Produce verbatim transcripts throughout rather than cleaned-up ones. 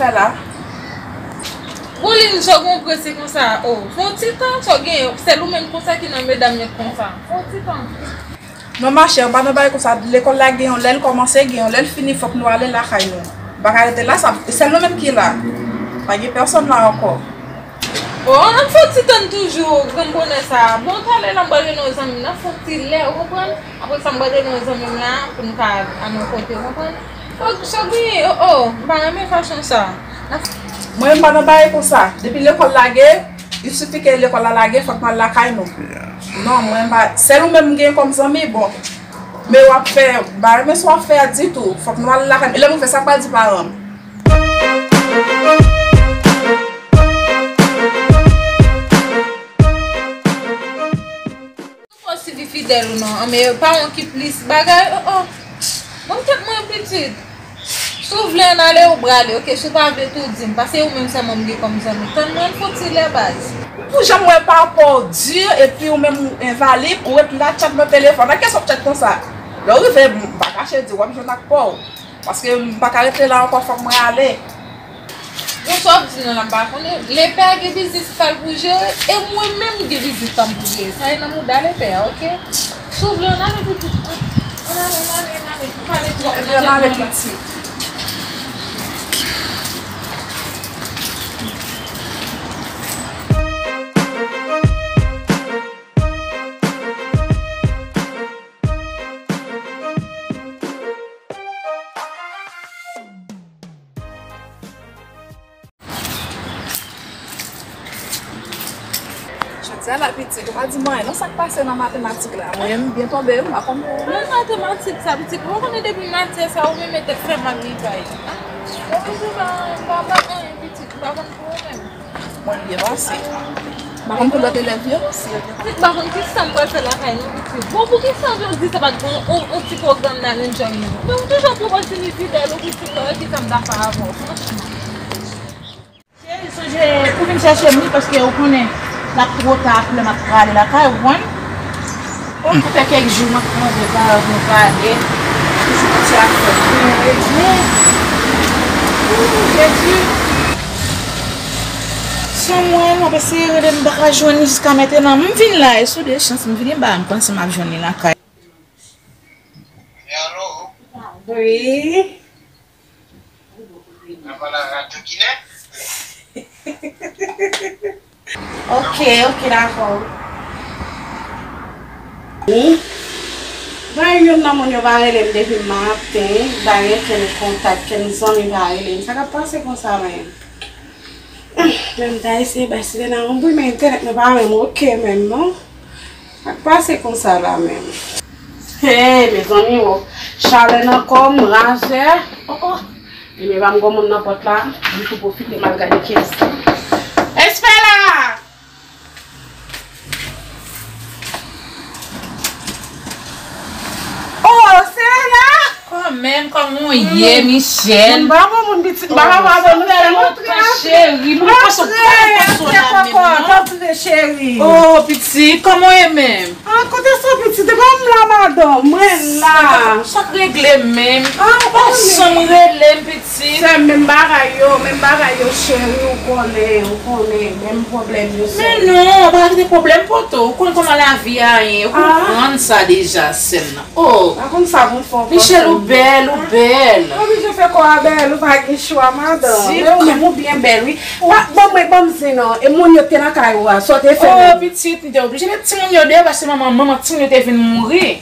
Sa la. Bon, Lin, sa w gen prese konsa? Oh, fè yon ti tan, sa w gen, sèl ou menm konsa ki nan medam yo konsa. Fè yon ti tan. Non, machè, m pa nan bagay konsa. Lekòl la gen yon lè l kòmanse, gen yon lè l fini, fòk nou ale lakay nou. M pa ka rete la, sa, sèl nou menm ki la. Pa gen pèsòn la ankò. Bon, ann fè yon ti tann toujou, granm bonè sa a. Bon, talè la, m pral rele yon zanmi m nan, fè yon ti lè, ou konprann? Apre sa, m pral rele yon zanmi m la, pou n ka al nan kote, ou konprann? Fòk sa w genyen, oh, oh, m pa renmen fason sa a. Mwen, m pa nan bagay konsa. Depi lekòl lage, il suffit ke lekòl la lage, fòk m al lakay nou. Non, mwen, m pa, sèl ou menm m gen kòm zanmi, bon. Men w ap fè, m pa renmen sa w ap fè a ditou. Fòk nou al lakay nou. E lè nou fè sa, m pral di paran m. Ou pa sivi fidèl ou non, men paran ki plis bagay, oh, oh. Bon, kèt mwen pitit. Si w vle ann ale, ou prale, oke? Si w pa vle tou, di m, paske ou menm sèlman m gen kòm zanmi. Tann mwen, fè yon ti lè baz. Pou jan m wè pa pa w di, epi ou menm ou envalib, ou ret la tchat nan telefòn. Nan kiyès w ap tchat konsa? Lè w rive, m pa kache di, w ap jwenn ak pa w. Paske m pa ka rete la ankò, fòk mwen ale. Bon, sa w ap di non la, m pa konnen. Lepè gen biznis pa l pou jere, e mwen menm m gen biznis pa m pou jere. Sa e nan mouda lepè a, oke? Si w vle, ann ale pitit. Ann ale, ann ale, ann ale. Ann ale twòp. Ebyen, ann ale pitit. Jodi a la pitit, ou pa di mwen anyen non, sa k pase nan matematik la? Mwen menm m byen tonbe, m pa konn pou ou menm. Nan matematik sa pitit, ou pa konnen depi maten sa ou menm e tèt fè m ap li bay. Ah, bon, m di w pa, m pa, m pa anyen pitit, m pa konn pou ou menm. Mwen byen pase. M pa konn pou lòt elèv yo. Si yo gen... M pa konn kisa m pral fè lakay nou pitit. Bon, poukisa jodi sa pa t gen yon, yon ti pwogram nan enjoy nou? Men ou toujou ap pwopòze m ide lou pitit, mwen wè kisa m ta fè avè w, franchman. Cheri, sonje pou vin chèche m wi, paske ou konnen l ap twò ta pou lè m ap prale lakay, ou konprann? Bon, sa fè kèk jou m ap mande paran m yo pale. Toujou pati ak fòs pou yo regle. Ooh, Jezi. Samuel, m ap eseye rele, m pa ka jwenn li jiska mentenan. M vin la, e sou de chans, m vini ba, m panse m ap jwenn li lakay. Wi. Nan pale a Radyo Ginen. Ok, ok, dakò. Wi. Bay youn nan moun yo pa rele m depi maten, bay okenn kontak, kenn zanmi pa rele m. Sa k ap pase konsa menm? Men m ta eseye bay Silena yon bri, men entènèt mwen pa menm ok menm non. Sa k pase konsa la menm? Hey, mezanmi, o. Chalè nan kò m, razè. Oh, oh. Ebyen, pa m gon moun nan pòt la, m tou pwofite m al gade kiyès. Espè la! Oh, Selena! Kòmèm, kòman w ye, Michel? M pa bon moun pitit, m pa ka pa bon moun. Cheri, mwen panse w pa nan pòs la menm non. Antre, cheri. Oh, pitit, kòman w ye menm? Ah, kote sa pitit? E pa m la, madanm. Mwen la. Sa k regle menm? Ah, ou pa janm rele m, pitit. Sè m, menm bagay yo, menm bagay yo, cheri, ou konnen, ou konnen, menm pwoblèm yo, sè m. Men non, pa gen pwoblèm poto. Ou konn kòman lavi a ye, ou konprann sa deja, sè m nan. Oh. Pa konn sa pou m fè ankò, sè m. Michel, ou bèl, ou bèl. Ou oblije fè kò a bèl, ou pa gen chwa, madanm. Men ou menm, ou byen bèl, wi. Pa, ban mwen, ban m zen non. E moun yo te lakay ou a, sa w te fè menm? Oh, pitit, m te oblije met timoun yo deyò, paske manman, manman timoun yo te vin mouri.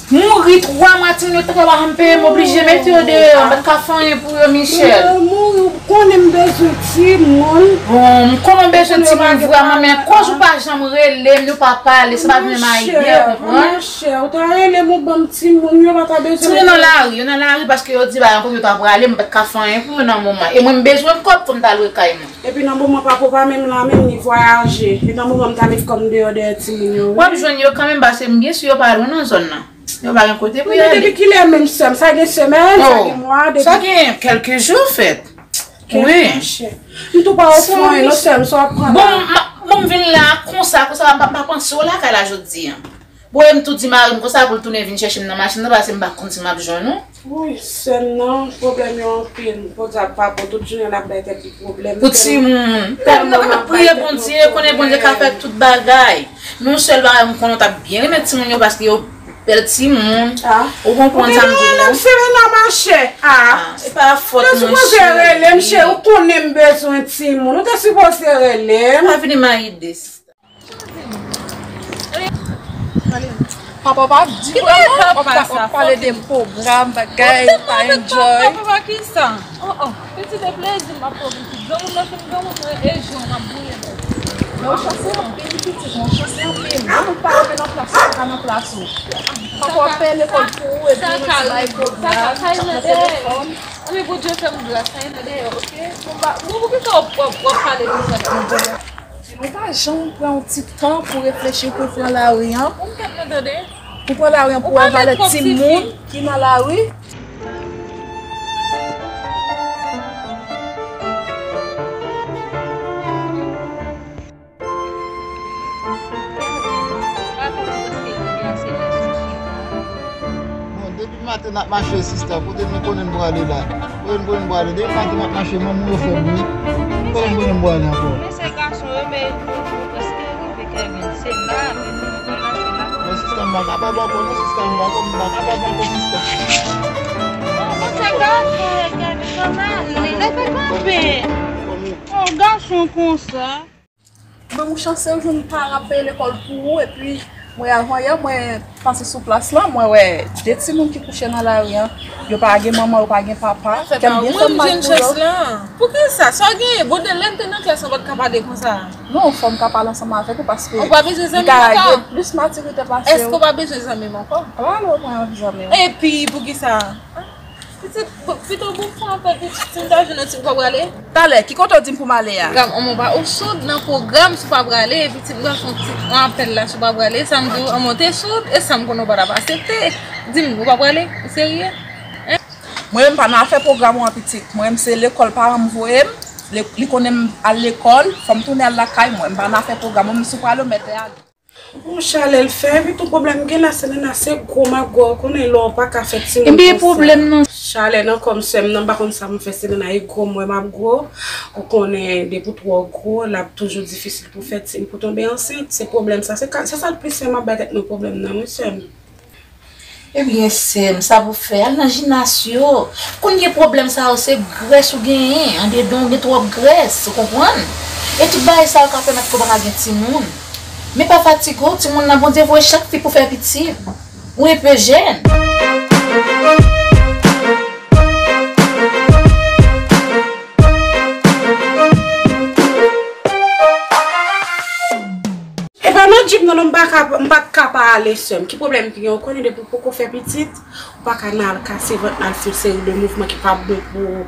Mouri twa mwa, timoun yo te pa janm peye, m oblije mete yo deyò, m pa t ka fè anyen pou yo, Michel. Mouri, ou konnen m bezwen timoun. Bon, m konnen w bezwen timoun vrèman, men akoz ou pa janm rele m, nou pa pale, se pa t menm ide, ou konprann? Monchè, ou ta rele m, ou ban m timoun, yo pa ta bezwen. Timoun nan lari, yo nan lari paske yo di pa gen kote yo ta prale, m pa t ka fè anyen pou yo nan moman. E mwen m bezwen kòb pou m ta lwe kay mwen. Epi nan moman papa w pa menm la menm, li vwayaje. E nan moman m ta met kò m deyò dèyè timoun yo, wi. W ap jwenn yo kanmenm, paske m byen si yo pa lwen nan zòn nan. Yo pa gen kote pou y ale. Depi kilè menm, sè m? Sa gen semèn, sa gen mwa, depi... Sa gen kèlke jou, fèt. Wi. Monchè. M tou pa ofri w anyen non, sè m, sa w ap pran la. Bon, m, bon, m vin la konsa, konsa, m pa, m pa panse w lakay la jodi a. Bon, e m tou di mari m konsa pou l tounen vin chèche m nan machin nan, paske m pa konn si m ap jwenn ou. Wi, sè m nan, pwoblèm yo anpil. Podyab papa, tout jounen l ap bay tèt li pwoblèm. Pou timoun. Tèlman m ap priye Bondye, konnen Bondye ka fè tout bagay. Men yon sèl bagay, m konnen w t ap byen renmen timoun yo, paske yo bèl timoun. Ou konprann sa m di w la? Selena mache. Ah, se pa fòt mwen, cheri. Ou te sipoze rele m, cheri, ou konnen m bezwen timoun. Ou te sipoze rele m. Pa vini mayide, sista. Papa pa di vrèman, papa pa pale de pwogram, bagay, pa enjoy. Papa ki sa? Oh, oh. Pitit e plezi m ap pran pitit. Granmoun nan fin granmoun, mwen e jan m ap gouye. Men ou chanse anpil, pitit, mwen chanse anpil. Granmoun pa renmen nan plas ou, pa ka nan plas ou. Papa ap peye lekòl pou ou, epi ou rete bay pwogram, ap nan telefòn. Anben Bondye fè m gras, sa e nan dèyè, oke? Bon, poukisa w ap pale konsa? Ou pa janm pran yon ti tan pou reflechi pou pran lari an? Pou pran lari an, pou wè valè timoun ki nan lari? Bon, depi maten n ap mache, sista, kote nou konnen n prale la? Kote nou konnen n prale? Depi maten n ap mache, manman yo fè bri. Kote nou konnen n prale ankò? Men se gason yo, men nou, nou prèske rive, Kevin. Se la, men nou, nou konn la, se la. Men sista, m pa kapab ankò, non, sista, m pa, m pa kapab ankò, sista. Oh, men se gason yo, Kevin, kòman li? Leve kanpe. Oh, gason konsa. Mwen, ou chanse, ou jwenn paran ap peye lekòl pou ou, epi mwen, avan yè, mwen pase sou plas la, mwen wè de timoun ki kouche nan lari an, yo pa gen manman, yo pa gen papa. Kè m byen fè m mal pou yo. Poukisa? Sa w genyen? Bon, lè n te nan klas, ou pa t ka pale konsa. Non, fò m ka pale ansanm avèk ou, paske li ka gen plis matirite pase w. Èske w pa bezwen zanmi m ankò? Pale, ou pran zanmi w. Epi, poukisa? Pitit, pito bon fè apèl pitit, si m ta jwenn yon ti, ou pa prale? Talè, ki kote w di m pou m ale a? Gad, anmò pa, ou soud nan pwogram, si w pa prale, pitit, m pral fè yon ti apèl la, si w pa prale, sa m di w, anmò te soud, e sa m konnen w pa t ap aksepte. Di m, ou pa prale? Ou serye? Mwen menm pa nan afè pwogram ou an pitit. Mwen menm se lekòl paran m voye m, li konnen m al lekòl, fò m tounen al lakay mwen. M pa nan afè pwogram ou, menm si w prale, ou mèt ale. Bon, chalè l fè, epi tou pwoblèm m gen la, Selena, se gwo m ap gwo, ou konnen lè w pa ka fè timoun konsa. Epi pwoblèm nan. Chalè nan kò m, sè m nan, m pa konn sa m fè, Selena, e gwo m wè m ap gwo. Ou konnen, depi w twò gwo, l ap toujou difisil pou fè timoun, pou tonbe ansent. Se pwoblèm sa, se ka, se sa l plis fè m ap bay tèt mwen pwoblèm nan, wi, sè m. Ebyen, sè m, sa pou fè, al nan jinas yo. Konn gen pwoblèm sa yo, se grès ou genyen, andedan w gen twòp grès, ou konprann? E tout bagay sa yo ka pèmèt ke w pa ka gen timoun. Men pa fatige w, timoun nan Bondye voye chak fi pou fè pitit. Ou enpe jèn. E pa nan djim non, non, m pa ka, m pa t ka pa ale, sè m. Ki pwoblèm ki gen? Ou konnen depi w poko fè pitit, ou pa ka nan al kase vant, nan al fè yon seri de mouvman ki pa bon pou ou.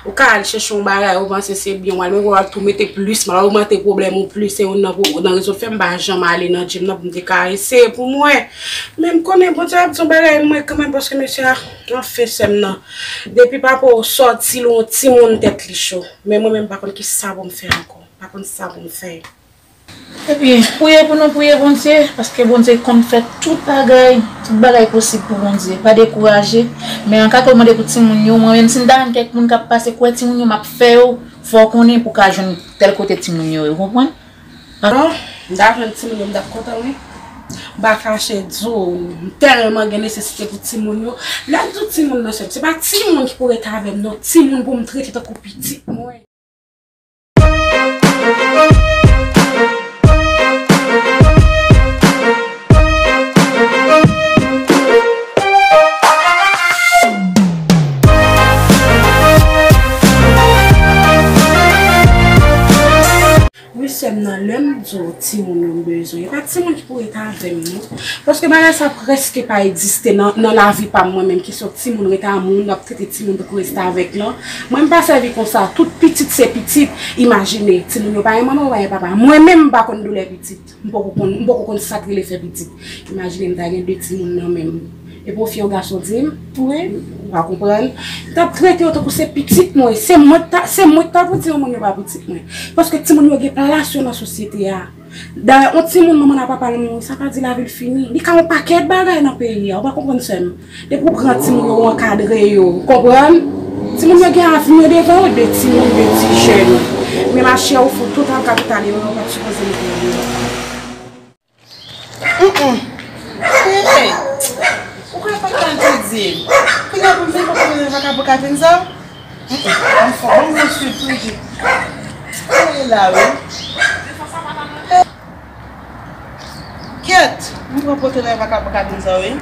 Ou ka al chèche yon bagay, ou panse se byen, w al, men w al tou mete plis mal, w al ogmante pwoblèm ou plis, se youn nan, nan rezon k fè m pa janm ale nan djim nan pou m te ka eseye pou m wè. Men m konnen Bondye ap di yon bagay mwen kanmenm, paske mesye a, anfen, sè m nan. Depi papa w sòti l yon timoun tèt li cho. Men mwen menm m pa konn kisa pou m fè ankò. M pa konn sa pou m fè. Epi, priye pou nou, priye Bondye, paske Bondye konn fè tout bagay, tout bagay posib pou Bondye. Pa dekouraje, men an ka ke w mande pou timoun yo, mwen menm si m ta jwenn kèk moun k ap pase kwè timoun yo, m ap fè yo, fò w konnen pou w ka jwenn tèl kote timoun yo ye, ou konprann? Non, m ta jwenn timoun yo, m t ap kontan, wi. M pa kache di w, m tèlman gen nesesite pou timoun yo. Lè m di w timoun nan, sè m, se pa timoun ki pou rete avè m, non, timoun pou m trete tankou pitit mwen. Wi, sè m nan, lè m di w timoun yo m bezwen, e pa timoun ki pou rete avè m, non. Paske bagay sa prèske pa egziste nan, nan lavi pa m, mwen menm, kesyon timoun rete a moun, ap trete timoun tankou restavèk lan. Mwen, m pa sèvi konsa. Tout pitit se pitit. Imajine, timoun yo pa gen manman, yo pa gen papa. Mwen menm, m pa konn doulè pitit. M poko konn, m poko konn sa k rele fè pitit. Imajine, m ta gen de timoun nan men m. E pwofi yon gason di m, wi, ou pa konprann. M t ap trete yo tankou se pitit mwen. Se mwen k ta, se mwen k ta pou di yon moun yo pa pitit mwen. Paske timoun yo gen plas yo nan sosyete a. Dayè, yon timoun manman l ak papa l mouri, sa pa di lavi l fini. Li ka yon pakèt bagay nan peyi a, ou pa konprann sè m. Depi w pran timoun yo, ou ankadre yo, ou konprann? Timoun yo gen avni yo devan yo, de timoun, de ti jèn. Men machè, ou fout total kapital yo, ou pa t sipoze mete yo deyò. Mm, mm. Hey, ou kwè pa t ka entèdi? Kounye a pou m vin pran pwoblèm vakabon ka vin sa? Mm, mm. Anfen, bon, mwen swiv toujou. Ou la, wi. Kèt, m pran pwoblèm vakabon ka vin sa, wi.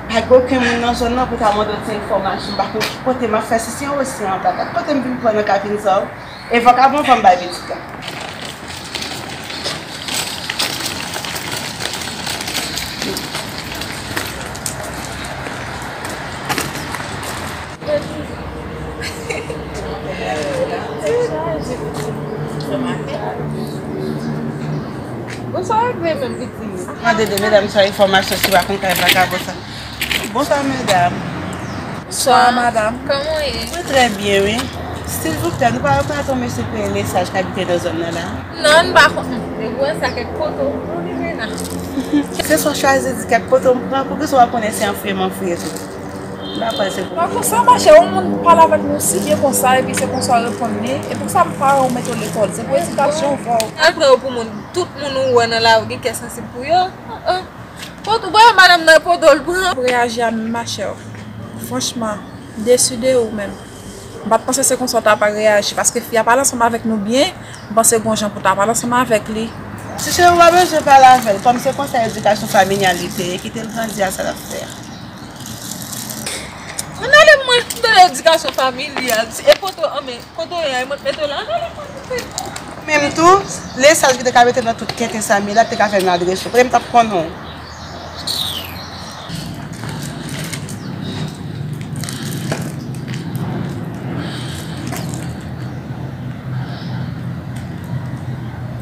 Pa gen okenn moun nan zòn nan pou ta mande w ti enfòmasyon. M pa konn ki kote m ap fè si se yon osi an papa. Kote m vin pran nan ka vin sa, wi. E vakabon fò m bay pitit la. Bonswa, regle menm pitit. Mande de medam sa enfòmasyon si w pa konn kay vakabon sa. Bonswa, medam. Bonswa, madam. Kòman w ye? Mwen trè byen, wi. Silvouplè, nou pa rekonèt yon mesye ki rele Saj k abite nan zòn nan la? Non, n pa konn. Depi w wè sa kèk foto, nou li Rena. Se sa w chwazi di kèk foto m pran, poukisa w pa konnen se anfouye m anfouye tou? M pa kwè se pou. Pa konsa, machè, yon moun pale avèk nou si byen konsa, epi se konsa w reponn li. E poukisa m pa wè w mete w lekòl? Se pou edikasyon w fè w. Al pran yo pou moun, tout moun ou wè nan lari gen kè sansib pou yo. Ah, ah. Poto, ba madanm nan poto l pran. Reyaji a menm machè. Franchman, m desi de ou menm. M pa t panse se konsa w ta pral reyaji, paske fi a pale ansanm avèk nou byen, m panse gon jan pou w ta pale ansanm avèk li. Ti cheri, ou pa bezwen pale avè l, kòm se konsèy edikasyon familyal li te ye, kite l grandi a sa l ap fè a. Ann ale mwen, m tande edikasyon familyal, e poto, anben, kote w ye a, e mwen k mete w la, ann ale mwen. Menm tou, lè Saj ki te ka mete nan tout kenten sa, Mila te ka fè m adrese w, kote m t ap konnen w.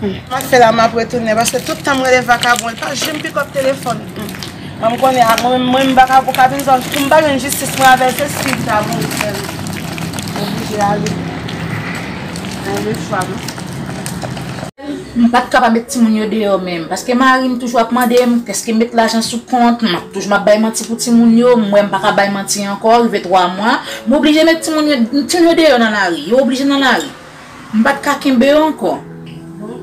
Hmm. M ap fè la, m ap retounen, paske tout tan m rele vakabon, li pa janm pick up telefòn. Hmm. Mwen, m konnen, a, mwen, mwen, m vakabon ka vin zòn, pou m pa jwenn jistis mwen avè l, se si m ta mouri sèl. Oblije ale. Mwen, le chwa, non. M pa t ka pa met timoun yo deyò menm, paske mari m toujou ap mande m èske m met lajan sou kont, m ap toujou m ap bay manti pou timoun yo, m wè m pa ka bay manti ankò, rive twa mwa, m oblije met timoun yo, timoun yo deyò nan lari, yo oblije nan lari. M pa t ka kenbe yo ankò. Bon,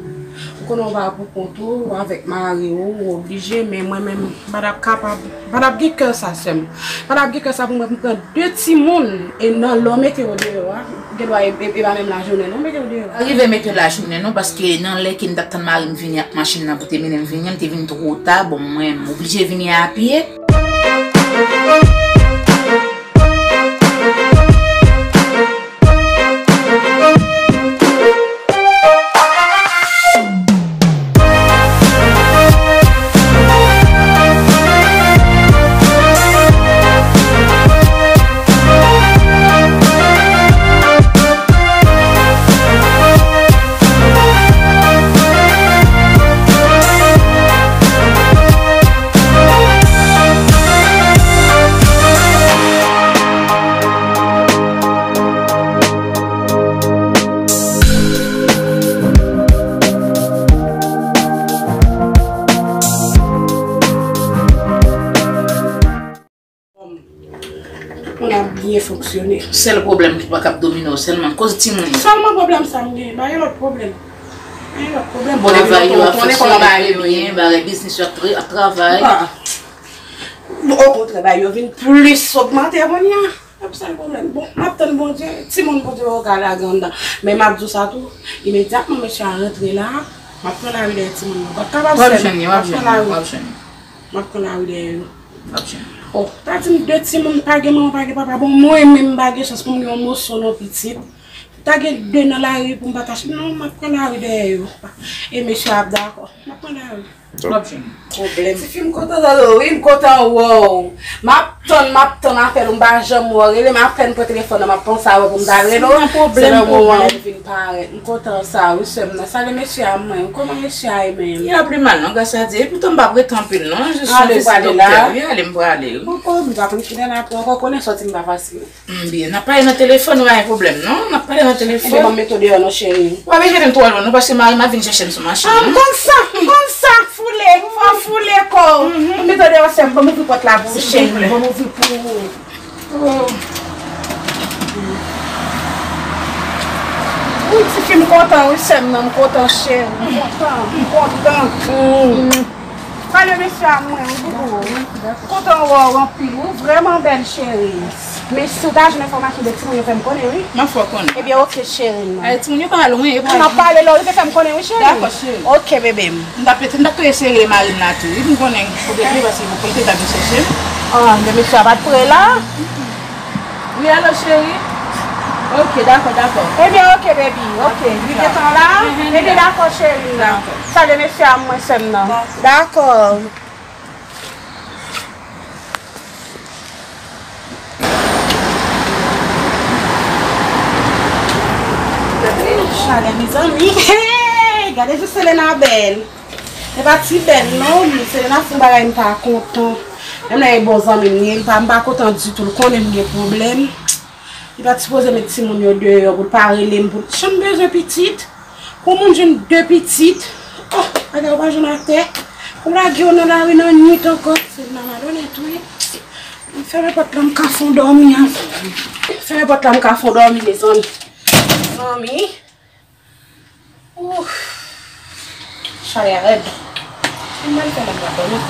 ou konnen w pa pou kont ou, avèk mari w, ou oblije, men mwen menm, m pa t ap kapab, m pa t ap gen kè sa, sè m. M pa t ap gen kè sa pou mwen, pou m pran de timoun, e nan lè w mete yo deyò a, gen dwa e, e, e pa menm lajounen non, mete yo deyò. Pa rive mete lajounen non, paske nan lè ke m t ap tann mari m vini ak machin nan pou te mennen m vini an, m te vin two ta, bon, mwen, m oblije vini a pye. Tout moun ap byen fonksyone. Sèl pwoblèm ki pa kab domine w sèlman koz timoun yo. Sèlman pwoblèm sa m genyen, pa gen lòt pwoblèm. Pa gen lòt pwoblèm. Bon, travay yo ap fonksyone byen, bagay biznis yo ap tra-, ap travay. Okontrè, bagay yo vin plis ogmante kounye a. Se sèl pwoblèm. Bon, m ap tann Bondye, timoun Bondye yo ka lage anndan. Men m ap di w sa tou, imedyatman mesye a rantre la, m ap pran lari dèyè timoun yo. M pa t kapab sèl. W ap jwenn li, w ap jwenn li, w ap jwenn li. M ap pran lari dèyè yo. W ap jwenn li. Oh, ta di m de timoun pa gen manman, pa gen papa. Bon, mwen menm m pa gen chans pou m gen yon moso non pitit. Ta gen de nan lari pou m pa ta ch-, non, m ap pran lari dèyè yo. E mesye a ap dakò. M ap pran lari. W ap jwenn. Pwoblèm. Tifi, m kontan tande w, wi, m kontan wè w. M ap tann, m ap tann apèl ou, m pa janm wè w rele m, apèn pran telefòn nan, m ap panse a wè pou m ta rele w. Nan pwoblèm, se nan moman pwoblèm. Ou vin parèt. M kontan sa, wi, sè m nan. Salye mesye a mwen. Kòman mesye a ye menm? Li la pi mal, non, gras a Dye. Epoutan, m p ap rete anpil, non. Jis yon vizit doktè. Wi, ale, m prale, wi. Poko, m pa konn kilè n ap pran ankò, konnen sòti m pa fasil. M byen. N ap pale nan telefòn, ou pa gen pwoblèm, non? N ap pale nan telefòn. Ebyen, ban m mete w deyò, non, cheri. Ou pa bezwen jete m twò lwen, non, paske mari m ap vin chèche m sou machin, non? Ah, m konn sa, m konn sa, foule, fò w foule kò w. M mete w deyò, sè m, ban m ouvri pòt la pou ou, cheri. Silvouplè. Ban m ouvri pou ou. Oh. Wi, tifi, m kontan, wi, sè m nan, m kontan, cheri. M kontan, m kontan. Mm. Salye mesye a mwen, wi, boubou. Kontan wè w anpil, wi, vrèman bèl, cheri. Men si w ta jwenn enfòmasyon de timoun yo, fè m konnen, wi. M ap fè w konnen. Ebyen, oke, cheri m nan. Ay, timoun yo pa lwen, yo pa lwen. M ap pale lè w rive, fè m konnen, wi, cheri. Dakò, cheri. Oke, bebe m. M t ap rete, m t ap tou eseye rele mari m la tou, wi, pou m konnen kote l ye, paske pou kote l t ap vin chèche m. Ah, men mesye a pa t pre la? Wi, alo, cheri? Oke, dakò, dakò. Ebyen, oke, baby. Oke, li gentan la? Ebyen, dakò, cheri m nan. Dakò. Salye mesye a mwen, sè m nan. Dakò. Chalè, mezanmi. Hey, gade jan Selena bèl. E pa ti bèl non, li. Selena fè yon bagay m ta kontan. Menm lè e bon zanmi m ye, li pa, m pa kontan ditou. L konnen m gen pwoblèm. Li pa t sipoze met timoun yo deyò pou l pa rele m pou l. Jan m bezwen pitit. Pou moun jwenn de pitit. Oh, bagay yo pa janm atè. Pou lage yo nan lari nan nwit ankò. Selena malonèt, wi. M fèmen pòt la, m ka fon dòmi an. Fèmen pòt la, m ka fon dòmi, mezanmi. Zanmi. Ouf. Chalè a rèd. Ki m pral fè la m pral dòmi?